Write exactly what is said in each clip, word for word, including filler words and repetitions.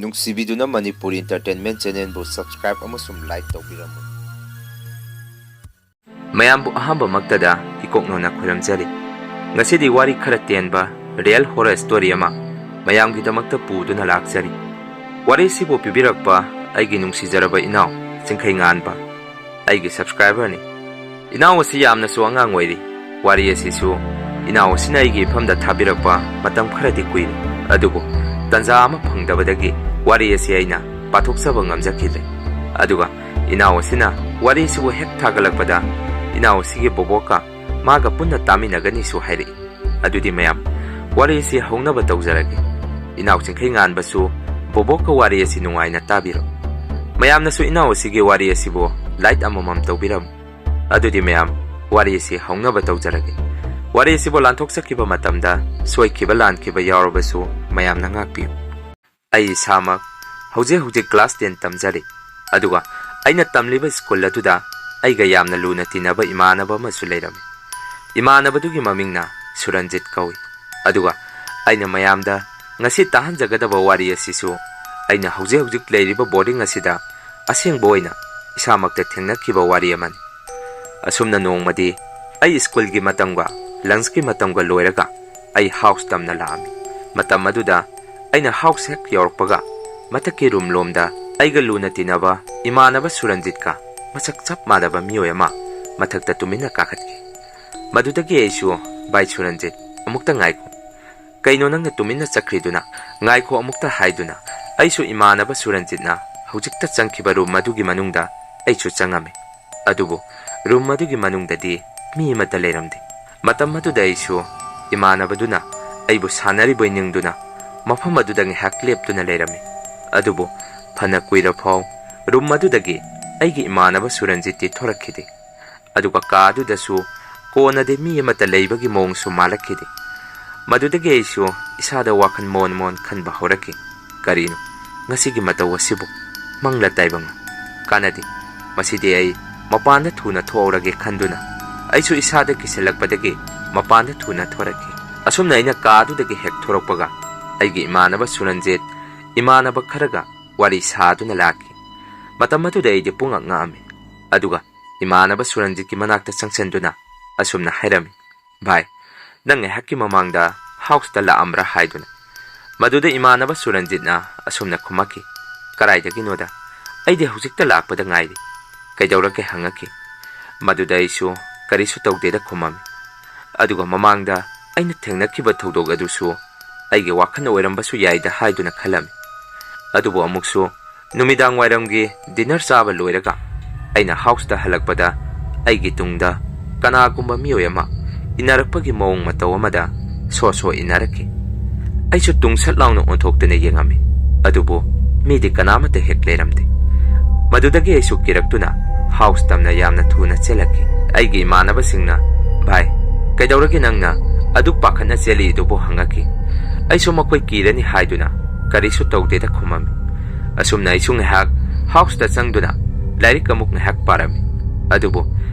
ꯅꯨꯡꯁꯤꯕꯤꯗꯨꯅ Manipuri Entertainment Channelꯕꯨ subscribe ꯑꯃꯁꯨꯡ like ꯇꯧꯕꯤꯔꯝꯃꯨ꯫ ꯃꯌꯥꯝꯕꯨ ꯑꯍꯥꯟꯕꯃꯛꯇꯗ ꯏꯀꯣꯛꯅꯣꯅ ꯈꯨꯔꯨꯝꯖꯔꯤ꯫ ꯉꯁꯤꯗꯤ ꯋꯥꯔꯤ ꯈꯔ ꯇꯦꯟꯕ real horror story ꯑꯃ ꯃꯌꯥꯝꯒꯤꯗꯃꯛꯇ ꯄꯨꯗꯨꯅ ꯂꯥꯛꯆꯔꯤ꯫ ꯋꯥꯔꯤꯁꯤꯕꯨ ꯄꯤꯕꯤꯔꯛꯄ ꯑꯩꯒꯤ ꯅꯨꯡꯁꯤꯖꯔꯕ ꯏꯅꯥꯎ ꯆꯤꯡꯈꯩ ꯉꯥꯟꯕ, ꯑꯩꯒꯤ subscriberꯅꯤ꯫ ꯏꯅꯥꯎ ꯑꯁꯤ ꯌꯥꯝꯅꯁꯨ ꯑꯉꯥꯡ ꯑꯣꯏꯔꯤ꯫ ꯋꯥꯔꯤ ꯑꯁꯤꯁꯨ ꯏꯅꯥꯎ ꯑꯁꯤꯅ ꯑꯩꯒꯤ ꯏꯐꯝꯗ ꯊꯥꯕꯤꯔꯛꯄ ꯃꯇꯝ ꯈꯔꯗꯤ ꯀꯨꯏꯔꯦ, ꯑꯗꯨꯕꯨ ꯇꯟꯖꯥ ꯑꯃ ꯐꯪꯗꯕꯗꯒꯤ ꯋꯥꯔꯤ ꯑꯁꯤ ꯑꯩꯅ ꯄꯥꯊꯣꯛꯆꯕ ꯉꯝꯖꯈꯤꯗ꯭ꯔꯦ꯫ ꯑꯗꯨꯒ ꯏꯅꯥꯎ ꯑꯁꯤꯅ ꯋꯥꯔꯤꯁꯤꯕꯨ ꯍꯦꯛ ꯊꯥꯒꯠꯂꯛꯄꯗ ꯏꯅꯥꯎ ꯑꯁꯤꯒꯤ ꯕꯣꯕꯣꯛꯀ ꯃꯥꯒ ꯄꯨꯟꯅ ꯇꯥꯃꯤꯟꯅꯒꯅꯤꯁꯨ ꯍꯥꯏꯔꯛꯏ꯫ ꯑꯗꯨꯗꯤ ꯃꯌꯥꯝ, ꯋꯥꯔꯤ ꯑꯁꯤ ꯍꯧꯅꯕ ꯇꯧꯖꯔꯒꯦ꯫ ꯏꯅꯥꯎ ꯆꯤꯡꯈꯩ ꯉꯥꯟꯕꯁꯨ ꯕꯣꯕꯣꯛꯀ ꯋꯥꯔꯤ ꯑꯁꯤ ꯅꯨꯡꯉꯥꯏꯅ ꯇꯥꯕꯤꯔꯣ꯫ ꯃꯌꯥꯝꯅꯁꯨ ꯏꯅꯥꯎ ꯑꯁꯤꯒꯤ ꯋꯥꯔꯤ ꯑꯁꯤꯕꯨ like ꯑꯃꯃꯝ ꯇꯧꯕꯤꯔꯝꯃꯨ꯫ ꯑꯗꯨꯗꯤ ꯃꯌꯥꯝ, ꯋꯥꯔꯤ ꯑꯁꯤ ꯍꯧꯅꯕ ꯇꯧꯖꯔꯒꯦ꯫ ꯋꯥꯔꯤ ꯑꯁꯤꯕꯨ ꯂꯥꯟꯊꯣꯛꯆꯈꯤꯕ ꯃꯇꯝꯗ ꯁꯣꯏꯈꯤꯕ ꯂꯥꯟꯈꯤꯕ ꯌꯥꯎꯔꯕꯁꯨ ꯃꯌꯥꯝꯅ ꯉꯥꯛꯄꯤꯌꯨ꯫ ꯑꯩ ꯏꯁꯥꯃꯛ ꯍꯧꯖꯤꯛ ꯍꯧꯖꯤꯛ class ten ꯇꯝꯖꯔꯤ, ꯑꯗꯨꯒ ꯑꯩꯅ ꯇꯝꯂꯤꯕ school ꯑꯗꯨꯗ ꯑꯩꯒ ꯌꯥꯝꯅ ꯂꯨꯅ ꯇꯤꯟꯅꯕ ꯏꯃꯥꯟꯅꯕ ꯑꯃꯁꯨ ꯂꯩꯔꯝꯃꯤ꯫ ꯏꯃꯥꯟꯅꯕꯗꯨꯒꯤ ꯃꯃꯤꯡꯅ ꯁꯨꯔꯟꯖꯤꯠ ꯀꯧꯏ꯫ ꯑꯗꯨꯒ ꯑꯩꯅ ꯃꯌꯥꯝꯗ ꯉꯁꯤ ꯇꯥꯍꯟꯖꯒꯗꯕ ꯋꯥꯔꯤ ꯑꯁꯤꯁꯨ ꯑꯩꯅ ꯍꯧꯖꯤꯛ ꯍꯧꯖꯤꯛ ꯂꯩꯔꯤꯕ boarding ꯑꯁꯤꯗ ꯑꯁꯦꯡꯕ ꯑꯣꯏꯅ ꯏꯁꯥꯃꯛꯇ ꯊꯦꯡꯅꯈꯤꯕ ꯋꯥꯔꯤ ꯑꯃꯅꯤ꯫ ꯑꯁꯨꯝꯅ ꯅꯣꯡꯃꯗꯤ ꯑꯩ schoolꯒꯤ ꯃꯇꯝꯒ lunchꯀꯤ ꯃꯇꯝꯒ ꯂꯣꯏꯔꯒ ꯑꯩ house ꯇꯝꯅ ꯂꯥꯛꯑꯝꯃꯤ꯫ ꯃꯇꯝ ꯑꯗꯨꯗ ꯑꯩꯅ house ꯍꯦꯛ ꯌꯧꯔꯛꯄꯒ ꯃꯊꯛꯀꯤ room ꯂꯣꯝꯗ ꯑꯩꯒ ꯂꯨꯅ ꯇꯤꯟꯅꯕ ꯏꯃꯥꯟꯅꯕ ꯁꯨꯔꯟꯖꯤꯠꯀ ꯃꯁꯛ ꯆꯞ ꯃꯥꯟꯅꯕ ꯃꯤꯑꯣꯏ ꯑꯃ ꯃꯊꯛꯇ ꯇꯨꯃꯤꯟꯅ ꯀꯥꯈꯠꯈꯤ꯫ ꯃꯗꯨꯗꯒꯤ ꯑꯩꯁꯨ, "ꯚꯥꯏ ꯁꯨꯔꯟꯖꯤꯠ, ꯑꯃꯨꯛꯇ ꯉꯥꯏꯈꯣ꯫ ꯀꯩꯅꯣ ꯅꯪꯅ ꯇꯨꯃꯤꯟꯅ ꯆꯠꯈ꯭ꯔꯤꯗꯨꯅ? ꯉꯥꯏꯈꯣ ꯑꯃꯨꯛꯇ" ꯍꯥꯏꯗꯨꯅ ꯑꯩꯁꯨ ꯏꯃꯥꯟꯅꯕ ꯁꯨꯔꯟꯖꯤꯠꯅ ꯍꯧꯖꯤꯛꯇ ꯆꯪꯈꯤꯕ room ꯑꯗꯨꯒꯤ ꯃꯅꯨꯡꯗ ꯑꯩꯁꯨ ꯆꯪꯉꯝꯃꯤ꯫ ꯑꯗꯨꯕꯨ room ꯑꯗꯨꯒꯤ ꯃꯅꯨꯡꯗꯗꯤ ꯃꯤ ꯑꯃꯠꯇ ꯂꯩꯔꯝꯗꯦ꯫ ꯃꯇꯝ ꯑꯗꯨꯗ ꯑꯩꯁꯨ ꯏꯃꯥꯟꯅꯕꯗꯨꯅ ꯑꯩꯕꯨ ꯁꯥꯟꯅꯔꯤꯕꯣꯏ ꯅꯤꯡꯗꯨꯅ ꯃꯐꯝ ꯑꯗꯨꯗ ꯉꯥꯏꯍꯥꯛ ꯂꯦꯞꯇꯨꯅ ꯂꯩꯔꯝꯃꯤ꯫ ꯑꯗꯨꯕꯨ ꯐꯅ ꯀꯨꯏꯔꯐꯥꯎ room ꯑꯗꯨꯗꯒꯤ ꯑꯩꯒꯤ ꯏꯃꯥꯟꯅꯕ ꯁꯨꯔꯟꯖꯤꯠꯇꯤ ꯊꯣꯔꯛꯈꯤꯗꯦ꯫ ꯑꯗꯨꯒ ꯀꯥ ꯑꯗꯨꯗꯁꯨ ꯀꯣꯟꯅꯗꯤ ꯃꯤ ꯑꯃꯠꯇ ꯂꯩꯕꯒꯤ ꯃꯑꯣꯡꯁꯨ ꯃꯥꯜꯂꯛꯈꯤꯗꯦ꯫ ꯃꯗꯨꯗꯒꯤ ꯑꯩꯁꯨ ꯏꯁꯥꯗ ꯋꯥꯈꯜ ꯃꯣꯟ ꯃꯣꯟ ꯈꯟꯕ ꯍꯧꯔꯛꯈꯤ꯫ "ꯀꯔꯤꯅꯣ ꯉꯁꯤꯒꯤ ꯃꯇꯧ ꯑꯁꯤꯕꯨ? ꯃꯪꯂ ꯇꯥꯏꯕꯪꯂ? ꯀꯥꯟꯅꯗꯦ꯫ ꯃꯁꯤꯗꯤ ꯑꯩ ꯃꯄꯥꯟꯗ ꯊꯨꯅ ꯊꯣꯛꯍꯧꯔꯒꯦ" ꯈꯟꯗꯨꯅ ꯑꯩꯁꯨ ꯏꯁꯥꯗ ꯀꯤꯁꯤꯜꯂꯛꯄꯗꯒꯤ ꯃꯄꯥꯟꯗ ꯊꯨꯅ ꯊꯣꯔꯛꯈꯤ꯫ ꯑꯁꯨꯝꯅ ꯑꯩꯅ ꯀꯥ ꯑꯗꯨꯗꯒꯤ ꯍꯦꯛ ꯊꯣꯔꯛꯄꯒ ꯑꯩꯒꯤ ꯏꯃꯥꯟꯅꯕ ꯁꯨꯔꯟꯖꯤꯠ ꯏꯃꯥꯟꯅꯕ ꯈꯔꯒ ꯋꯥꯔꯤ ꯁꯥꯗꯨꯅ ꯂꯥꯛꯈꯤ꯫ ꯃꯇꯝ ꯑꯗꯨꯗ ꯑꯩꯗꯤ ꯄꯨꯡꯉꯛ ꯉꯛꯑꯝꯃꯤ꯫ ꯑꯗꯨꯒ ꯏꯃꯥꯟꯅꯕ ꯁꯨꯔꯟꯖꯤꯠꯀꯤ ꯃꯅꯥꯛꯇ ꯆꯪꯁꯤꯟꯗꯨꯅ ꯑꯁꯨꯝꯅ ꯍꯥꯏꯔꯝꯃꯤ, "ꯚꯥꯏ, ꯅꯪ ꯉꯥꯏꯍꯥꯛꯀꯤ ꯃꯃꯥꯡꯗ ꯍꯥꯎꯁꯇ ꯂꯥꯛꯑꯝꯕ꯭ꯔꯥ?" ꯍꯥꯏꯗꯨꯅ꯫ ꯃꯗꯨꯗ ꯏꯃꯥꯟꯅꯕ ꯁꯨꯔꯟꯖꯤꯠꯅ ꯑꯁꯨꯝꯅ ꯈꯨꯝꯃꯛꯈꯤ, "ꯀꯗꯥꯏꯗꯒꯤꯅꯣꯗ? ꯑꯩꯗꯤ ꯍꯧꯖꯤꯛꯇ ꯂꯥꯛꯄꯗ ꯉꯥꯏꯔꯤ꯫ ꯀꯩꯗꯧꯔꯒꯦ?" ꯍꯪꯉꯛꯈꯤ꯫ ꯃꯗꯨꯗ ꯑꯩꯁꯨ ꯀꯔꯤꯁꯨ ꯇꯧꯗꯦꯗ ꯈꯨꯝꯃꯝꯃꯤ꯫ ꯑꯗꯨꯒ ꯃꯃꯥꯡꯗ ꯑꯩꯅ ꯊꯦꯡꯅꯈꯤꯕ ꯊꯧꯗꯣꯛ ꯑꯗꯨꯁꯨ ꯑꯩꯒꯤ ꯋꯥꯈꯜꯅ ꯑꯣꯏꯔꯝꯕꯁꯨ ꯌꯥꯏꯗ ꯍꯥꯏꯗꯨꯅ ꯈꯜꯂꯝꯃꯤ꯫ ꯑꯗꯨꯕꯨ ꯑꯃꯨꯛꯁꯨ ꯅꯨꯃꯤꯗꯥꯡ ꯋꯥꯏꯔꯝꯒꯤ ꯗꯤꯅꯔ ꯆꯥꯕ ꯂꯣꯏꯔꯒ ꯑꯩꯅ ꯍꯥꯎꯁꯇ ꯍꯜꯂꯛꯄꯗ ꯑꯩꯒꯤ ꯇꯨꯡꯗ ꯀꯅꯥꯒꯨꯝꯕ ꯃꯤꯑꯣꯏ ꯑꯃ ꯏꯟꯅꯔꯛꯄꯒꯤ ꯃꯑꯣꯡ ꯃꯇꯧ ꯑꯃꯗ ꯁꯣ ꯁꯣ ꯏꯟꯅꯔꯛꯈꯤ꯫ ꯑꯩꯁꯨ ꯇꯨꯡꯁꯠ ꯂꯥꯎꯅ ꯑꯣꯟꯊꯣꯛꯇꯨꯅ ꯌꯦꯡꯉꯝꯃꯤ, ꯑꯗꯨꯕꯨ ꯃꯤꯗꯤ ꯀꯅꯥꯃꯠꯇ ꯍꯦꯛ ꯂꯩꯔꯝꯗꯦ꯫ ꯃꯗꯨꯗꯒꯤ ꯑꯩꯁꯨ ꯀꯤꯔꯛꯇꯨꯅ ꯍꯥꯎꯁ ꯇꯝꯅ ꯌꯥꯝꯅ ꯊꯨꯅ ꯆꯦꯜꯂꯛꯈꯤ꯫ ꯑꯩꯒꯤ ꯏꯃꯥꯟꯅꯕꯁꯤꯡꯅ, "ꯚꯥꯏ, ꯀꯩꯗꯧꯔꯒꯦ ꯅꯪꯅ ꯑꯗꯨꯛ ꯄꯥꯈꯠꯅ ꯆꯦꯜꯂꯤꯗꯨꯕꯨ?" ꯍꯪꯉꯛꯈꯤ꯫ ꯑꯩꯁꯨ ꯃꯈꯣꯏ ꯀꯤꯔꯅꯤ ꯍꯥꯏꯗꯨꯅ ꯀꯔꯤꯁꯨ ꯇꯧꯗꯦꯗ ꯈꯨꯝꯃꯝꯃꯤ꯫ ꯑꯁꯨꯝꯅ ꯑꯩꯁꯨ ꯉꯥꯏꯍꯥꯛ ꯍꯥꯎꯁꯇ ꯆꯪꯗꯨꯅ ꯂꯥꯏꯔꯤꯛ ꯑꯃꯨꯛ ꯉꯥꯏꯍꯥꯛ ꯄꯥꯔꯝꯃꯤ꯫ ꯑꯗꯨꯕꯨ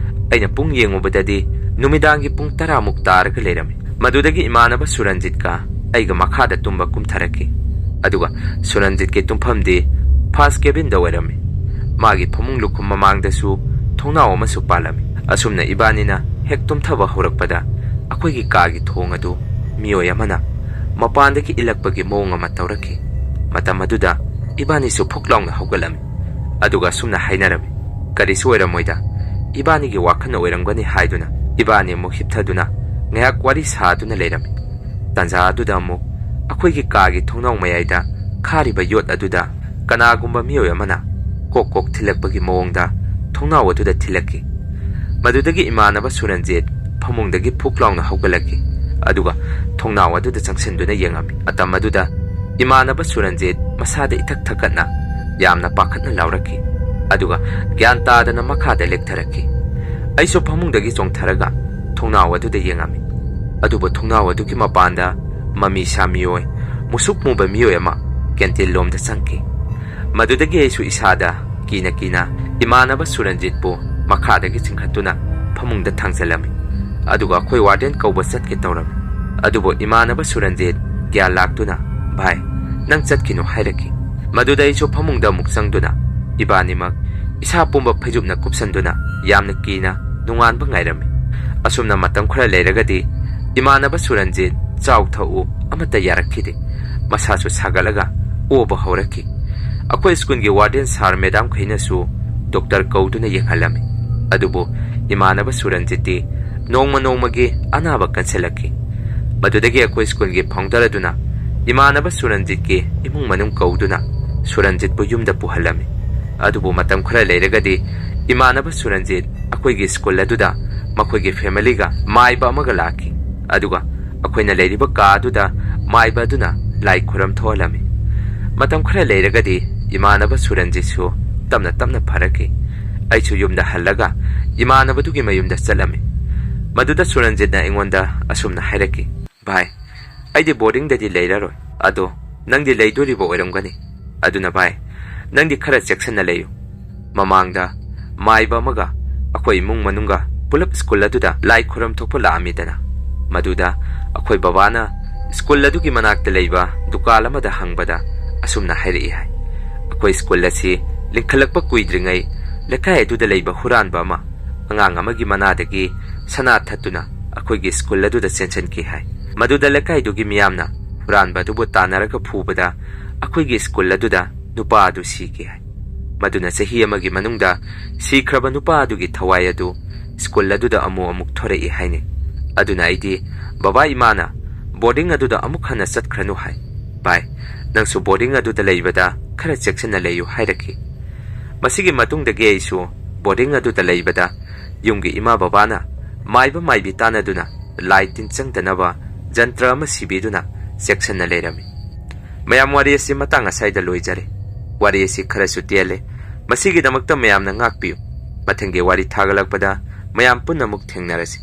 ꯑꯩꯅ ꯄꯨꯡ ꯌꯦꯡꯉꯨꯕꯗꯗꯤ ꯅꯨꯃꯤꯗꯥꯡꯒꯤ ꯄꯨꯡ ꯇꯔꯥꯃꯨꯛ ꯇꯥꯔꯒ ꯂꯩꯔꯝꯃꯤ꯫ ꯃꯗꯨꯗꯒꯤ ꯏꯃꯥꯟꯅꯕ ꯁꯨꯔꯟꯖꯤꯠꯀ ꯑꯩꯒ ꯃꯈꯥꯗ ꯇꯨꯝꯕ ꯀꯨꯝꯊꯔꯛꯈꯤ꯫ ꯑꯗꯨꯒ ꯁꯨꯔꯟꯖꯤꯠꯀꯤ ꯇꯨꯝꯐꯝꯗꯤ ꯐꯥꯔꯁ ꯀꯦꯕꯤꯟꯗ ꯑꯣꯏꯔꯝꯃꯤ꯫ ꯃꯥꯒꯤ ꯐꯃꯨꯡ ꯂꯨꯈꯨꯝ ꯃꯃꯥꯡꯗꯁꯨ ꯊꯣꯡꯅꯥꯎ ꯑꯃꯁꯨ ꯄꯥꯜꯂꯝꯃꯤ꯫ ꯑꯁꯨꯝꯅ ꯏꯕꯥꯅꯤꯅ ꯍꯦꯛ ꯇꯨꯝꯊꯕ ꯍꯧꯔꯛꯄꯗ ꯑꯩꯈꯣꯏꯒꯤ ꯀꯥꯒꯤ ꯊꯣꯡ ꯑꯗꯨ ꯃꯤꯑꯣꯏ ꯑꯃꯅ ꯃꯄꯥꯟꯗꯒꯤ ꯏꯜꯂꯛꯄꯒꯤ ꯃꯑꯣꯡ ꯑꯃ ꯇꯧꯔꯛꯈꯤ꯫ ꯃꯇꯝ ꯑꯗꯨꯗ ꯏꯕꯥꯅꯤꯁꯨ ꯐꯨꯛ ꯂꯥꯎꯅ ꯍꯧꯒꯠꯂꯝꯃꯤ꯫ ꯑꯗꯨꯒ ꯑꯁꯨꯝꯅ ꯍꯥꯏꯅꯔꯝꯃꯤ, "ꯀꯔꯤꯁꯨ ꯑꯣꯏꯔꯝꯃꯣꯏꯗ, ꯏꯕꯥꯅꯤꯒꯤ ꯋꯥꯈꯜꯅ ꯑꯣꯏꯔꯝꯒꯅꯤ" ꯍꯥꯏꯗꯨꯅ ꯏꯕꯥꯅꯤ ꯑꯃꯨꯛ ꯍꯤꯞꯊꯗꯨꯅ ꯉꯥꯏꯍꯥꯛ ꯋꯥꯔꯤ ꯁꯥꯗꯨꯅ ꯂꯩꯔꯝꯃꯤ꯫ ꯇꯥꯟꯖꯥ ꯑꯗꯨꯗ ꯑꯃꯨꯛ ꯑꯩꯈꯣꯏꯒꯤ ꯀꯥꯒꯤ ꯊꯣꯡꯅꯥꯎ ꯃꯌꯥꯏꯗ ꯈꯥꯔꯤꯕ ꯌꯣꯠ ꯑꯗꯨꯗ ꯀꯅꯥꯒꯨꯝꯕ ꯃꯤꯑꯣꯏ ꯑꯃꯅ ꯀꯣꯛ ꯀꯣꯛ ꯊꯤꯜꯂꯛꯄꯒꯤ ꯃꯑꯣꯡꯗ ꯊꯣꯡꯅꯥꯎ ꯑꯗꯨꯗ ꯊꯤꯜꯂꯛꯈꯤ꯫ ꯃꯗꯨꯗꯒꯤ ꯏꯃꯥꯟꯅꯕ ꯁꯨꯔꯟꯖꯤꯠ ꯐꯃꯨꯡꯗꯒꯤ ꯐꯨꯛ ꯂꯥꯎꯅ ꯍꯧꯒꯠꯂꯛꯈꯤ꯫ ꯑꯗꯨꯒ ꯊꯣꯡꯅꯥꯎ ꯑꯗꯨꯗ ꯆꯪꯁꯤꯟꯗꯨꯅ ꯌꯦꯡꯉꯝꯃꯤ꯫ ꯃꯇꯝ ꯑꯗꯨꯗ ꯏꯃꯥꯟꯅꯕ ꯁꯨꯔꯟꯖꯤꯠ ꯃꯁꯥꯗ ꯏꯊꯛ ꯊꯛꯀꯠꯅ ꯌꯥꯝꯅ ꯄꯥꯈꯠꯅ ꯂꯥꯎꯔꯛꯈꯤ꯫ ꯑꯗꯨꯒ ꯒ꯭ꯌꯥꯟ ꯇꯥꯗꯅ ꯃꯈꯥꯗ ꯂꯦꯛꯊꯔꯛꯈꯤ꯫ ꯑꯩꯁꯨ ꯐꯃꯨꯡꯗꯒꯤ ꯆꯣꯡꯊꯔꯒ ꯊꯣꯡꯅꯥꯎ ꯑꯗꯨꯗ ꯌꯦꯡꯉꯝꯃꯤ꯫ ꯑꯗꯨꯕꯨ ꯊꯣꯡꯅꯥꯎ ꯑꯗꯨꯒꯤ ꯃꯄꯥꯟꯗ ꯃꯃꯤ ꯁꯥꯃꯤꯑꯣꯏ, ꯃꯨꯁꯨꯛ ꯃꯨꯕ ꯃꯤꯑꯣꯏ ꯑꯃ ꯀꯦꯟꯇꯤꯟ ꯂꯣꯝꯗ ꯆꯪꯈꯤ꯫ ꯃꯗꯨꯗꯒꯤ ꯑꯩꯁꯨ ꯏꯁꯥꯗ ꯀꯤꯅ ꯀꯤꯅ ꯏꯃꯥꯟꯅꯕ ꯁꯨꯔꯟꯖꯤꯠꯄꯨ ꯃꯈꯥꯗꯒꯤ ꯆꯤꯡꯈꯠꯇꯨꯅ ꯐꯃꯨꯡꯗ ꯊꯥꯡꯖꯜꯂꯝꯃꯤ꯫ ꯑꯗꯨꯒ ꯑꯩꯈꯣꯏ ꯋꯥꯔꯗꯦꯟ ꯀꯧꯕ ꯆꯠꯀꯦ ꯇꯧꯔꯝꯃꯤ꯫ ꯑꯗꯨꯕꯨ ꯏꯃꯥꯟꯅꯕ ꯁꯨꯔꯟꯖꯤꯠ ꯒ꯭ꯌꯥꯟ ꯂꯥꯛꯇꯨꯅ, "ꯚꯥꯏ, "ꯅꯪ ꯆꯠꯈꯤꯅꯨ" ꯍꯥꯏꯔꯛꯈꯤ꯫ ꯃꯗꯨꯗ ꯑꯩꯁꯨ ꯐꯃꯨꯡꯗ ꯑꯃꯨꯛ ꯆꯪꯗꯨꯅ ꯏꯕꯥꯅꯤꯃꯛ ꯏꯁꯥ ꯄꯨꯝꯕ ꯐꯩꯖꯨꯞꯅ ꯀꯨꯞꯁꯟꯗꯨꯅ ꯌꯥꯝꯅ ꯀꯤꯅ ꯅꯣꯡꯉꯥꯟꯕ ꯉꯥꯏꯔꯝꯃꯤ꯫ ꯑꯁꯨꯝꯅ ꯃꯇꯝ ꯈꯔ ꯂꯩꯔꯒꯗꯤ ꯏꯃꯥꯟꯅꯕ ꯁꯨꯔꯟꯖꯤꯠ "ꯆꯥꯎ ꯊꯛꯎ" ꯑꯃꯠꯇ ꯌꯥꯔꯛꯈꯤꯗꯦ꯫ ꯃꯁꯥꯁꯨ ꯁꯥꯒꯠꯂꯒ ꯑꯣꯕ ꯍꯧꯔꯛꯈꯤ꯫ ꯑꯩꯈꯣꯏ ꯁ꯭ꯀꯨꯜꯒꯤ ꯋꯥꯔꯗꯦꯟ ꯁꯥꯔ ꯃꯦꯗꯥꯝꯈꯩꯅꯁꯨ ꯗꯣꯛꯇꯔ ꯀꯧꯗꯨꯅ ꯌꯦꯡꯍꯜꯂꯝꯃꯤ꯫ ꯑꯗꯨꯕꯨ ꯏꯃꯥꯟꯅꯕ ꯁꯨꯔꯟꯖꯤꯠꯇꯤ ꯅꯣꯡꯃ ꯅꯣꯡꯃꯒꯤ ꯑꯅꯥꯕ ꯀꯟꯁꯤꯜꯂꯛꯈꯤ꯫ ꯃꯗꯨꯗꯒꯤ ꯑꯩꯈꯣꯏ ꯁ꯭ꯀꯨꯜꯒꯤ ꯐꯥꯎꯟꯗꯔ ꯑꯗꯨꯅ ꯏꯃꯥꯟꯅꯕ ꯁꯨꯔꯟꯖꯤꯠꯀꯤ ꯏꯃꯨꯡ ꯃꯅꯨꯡ ꯀꯧꯗꯨꯅ ꯁꯨꯔꯟꯖꯤꯠꯄꯨ ꯌꯨꯝꯗ ꯄꯨꯍꯜꯂꯝꯃꯤ꯫ ꯑꯗꯨꯕꯨ ꯃꯇꯝ ꯈꯔ ꯂꯩꯔꯒꯗꯤ ꯏꯃꯥꯟꯅꯕ ꯁꯨꯔꯟꯖꯤꯠ ꯑꯩꯈꯣꯏꯒꯤ ꯁ꯭ꯀꯨꯜ ꯑꯗꯨꯗ ꯃꯈꯣꯏꯒꯤ ꯐꯦꯃꯤꯂꯤꯒ ꯃꯥꯏꯕ ꯑꯃꯒ ꯂꯥꯛꯈꯤ꯫ ꯑꯗꯨꯒ ꯑꯩꯈꯣꯏꯅ ꯂꯩꯔꯤꯕ ꯀꯥ ꯑꯗꯨꯗ ꯃꯥꯏꯕ ꯑꯗꯨꯅ ꯂꯥꯏ ꯈꯨꯔꯝ ꯊꯣꯛꯍꯜꯂꯝꯃꯤ꯫ ꯃꯇꯝ ꯈꯔ ꯂꯩꯔꯒꯗꯤ ꯏꯃꯥꯟꯅꯕ ꯁꯨꯔꯟꯖꯤꯠꯁꯨ ꯇꯞꯅ ꯇꯞꯅ ꯐꯔꯛꯈꯤ꯫ ꯑꯩꯁꯨ ꯌꯨꯝꯗ ꯍꯜꯂꯒ ꯏꯃꯥꯟꯅꯕꯗꯨꯒꯤ ꯃꯌꯨꯝꯗ ꯆꯠꯂꯝꯃꯤ꯫ ꯃꯗꯨꯗ ꯁꯨꯔꯟꯖꯤꯠꯅ ꯑꯩꯉꯣꯟꯗ ꯑꯁꯨꯝꯅ ꯍꯥꯏꯔꯛꯈꯤ, "ꯚꯥꯏ, ꯑꯩꯗꯤ ꯕꯣꯔꯗꯤꯡꯗꯗꯤ ꯂꯩꯔꯔꯣꯏ꯫ ꯑꯗꯣ ꯅꯪꯗꯤ ꯂꯩꯗꯣꯔꯤꯕ ꯑꯣꯏꯔꯝꯒꯅꯤ꯫ ꯑꯗꯨꯅ ꯚꯥꯏ, ꯅꯪꯗꯤ ꯈꯔ ꯆꯦꯛꯁꯤꯟꯅ ꯂꯩꯌꯨ꯫ ꯃꯃꯥꯡꯗ ꯃꯥꯏꯕ ꯑꯃꯒ ꯑꯩꯈꯣꯏ ꯏꯃꯨꯡ ꯃꯅꯨꯡꯒ ꯄꯨꯂꯞ ꯁ꯭ꯀꯨꯜ ꯑꯗꯨꯗ ꯂꯥꯏ ꯈꯨꯔꯝ ꯊꯣꯛꯄ ꯂꯥꯛꯑꯝꯃꯤꯗꯅ꯫ ꯃꯗꯨꯗ ꯑꯩꯈꯣꯏ ꯕꯕꯥꯅ ꯁ꯭ꯀꯨꯜ ꯑꯗꯨꯒꯤ ꯃꯅꯥꯛꯇ ꯂꯩꯕ ꯗꯨꯀꯥꯟ ꯑꯃꯗ ꯍꯪꯕꯗ ꯑꯁꯨꯝꯅ ꯍꯥꯏꯔꯛꯏ" ꯍꯥꯏ꯫ ꯑꯩꯈꯣꯏ ꯁ꯭ꯀꯨꯜ ꯑꯁꯤ ꯂꯤꯡꯈꯠꯂꯛꯄ ꯀꯨꯏꯗ꯭ꯔꯤꯉꯩ ꯂꯩꯀꯥꯏ ꯑꯗꯨꯗ ꯂꯩꯕ ꯍꯨꯔꯥꯟꯕ ꯑꯃ ꯑꯉꯥꯡ ꯑꯃꯒꯤ ꯃꯅꯥꯗꯒꯤ ꯁꯅꯥ ꯊꯠꯇꯨꯅ ꯑꯩꯈꯣꯏꯒꯤ ꯁ꯭ꯀꯨꯜ ꯑꯗꯨꯗ ꯆꯦꯟꯁꯤꯟꯈꯤ ꯍꯥꯏ꯫ ꯃꯗꯨꯗ ꯂꯩꯀꯥꯏꯗꯨꯒꯤ ꯃꯤꯌꯥꯝꯅ ꯍꯨꯔꯥꯟꯕ ꯑꯗꯨꯕꯨ ꯇꯥꯟꯅꯔꯒ ꯐꯨꯕꯗ ꯑꯩꯈꯣꯏꯒꯤ ꯁ꯭ꯀꯨꯜ ꯑꯗꯨꯗ ꯅꯨꯄꯥ ꯑꯗꯨ ꯁꯤꯈꯤ ꯍꯥꯏ꯫ ꯃꯗꯨꯅ ꯆꯍꯤ ꯑꯃꯒꯤ ꯃꯅꯨꯡꯗ ꯁꯤꯈ꯭ꯔꯕ ꯅꯨꯄꯥ ꯑꯗꯨꯒꯤ ꯊꯋꯥꯏ ꯑꯗꯨ ꯁ꯭ꯀꯨꯜ ꯑꯗꯨꯗ ꯑꯃꯨꯛ ꯑꯃꯨꯛ ꯊꯣꯔꯛꯏ ꯍꯥꯏꯅꯩ꯫ ꯑꯗꯨꯅ ꯑꯩꯗꯤ ꯕꯕꯥ ꯏꯃꯥꯅ ꯕꯣꯔꯗꯤꯡ ꯑꯗꯨꯗ ꯑꯃꯨꯛ ꯍꯟꯅ ꯆꯠꯈ꯭ꯔꯅꯨ ꯍꯥꯏ꯫ "ꯚꯥꯏ, ꯅꯪꯁꯨ ꯕꯣꯔꯗꯤꯡ ꯑꯗꯨꯗ ꯂꯩꯕꯗ ꯈꯔ ꯆꯦꯛꯁꯤꯟꯅ ꯂꯩꯌꯨ" ꯍꯥꯏꯔꯛꯈꯤ꯫ ꯃꯁꯤꯒꯤ ꯃꯇꯨꯡꯗꯒꯤ ꯑꯩꯁꯨ ꯕꯣꯔꯗꯤꯡ ꯑꯗꯨꯗ ꯂꯩꯕꯗ ꯌꯨꯝꯒꯤ ꯏꯃꯥ ꯕꯕꯥꯅ ꯃꯥꯏꯕ ꯃꯥꯏꯕꯤ ꯇꯥꯟꯅꯗꯨꯅ ꯂꯥꯏ ꯇꯤꯟ ꯆꯪꯗꯅꯕ ꯖꯟꯇ꯭ꯔ ꯑꯃ ꯁꯤꯕꯤꯗꯨꯅ ꯆꯦꯛꯁꯤꯟꯅ ꯂꯩꯔꯝꯃꯤ꯫ ꯃꯌꯥꯝ, ꯋꯥꯔꯤ ꯑꯁꯤ ꯃꯇꯥꯡ ꯑꯁ꯭ꯋꯥꯏꯗ ꯂꯣꯏꯖꯔꯦ꯫ ꯋꯥꯔꯤ ꯑꯁꯤ ꯈꯔꯁꯨ ꯇꯦꯜꯂꯦ꯫ ꯃꯁꯤꯒꯤꯗꯃꯛꯇ ꯃꯌꯥꯝꯅ ꯉꯥꯛꯄꯤꯌꯨ꯫ ꯃꯊꯪꯒꯤ ꯋꯥꯔꯤ ꯊꯥꯒꯠꯂꯛꯄꯗ ꯃꯌꯥꯝ ꯄꯨꯟꯅ ꯑꯃꯨꯛ ꯊꯦꯡꯅꯔꯁꯤ꯫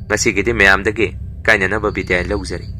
ꯉꯁꯤꯒꯤꯗꯤ ꯃꯌꯥꯝꯗꯒꯤ ꯀꯥꯏꯅꯅꯕ ꯕꯤꯗꯥꯏ ꯂꯧꯖꯔꯤ꯫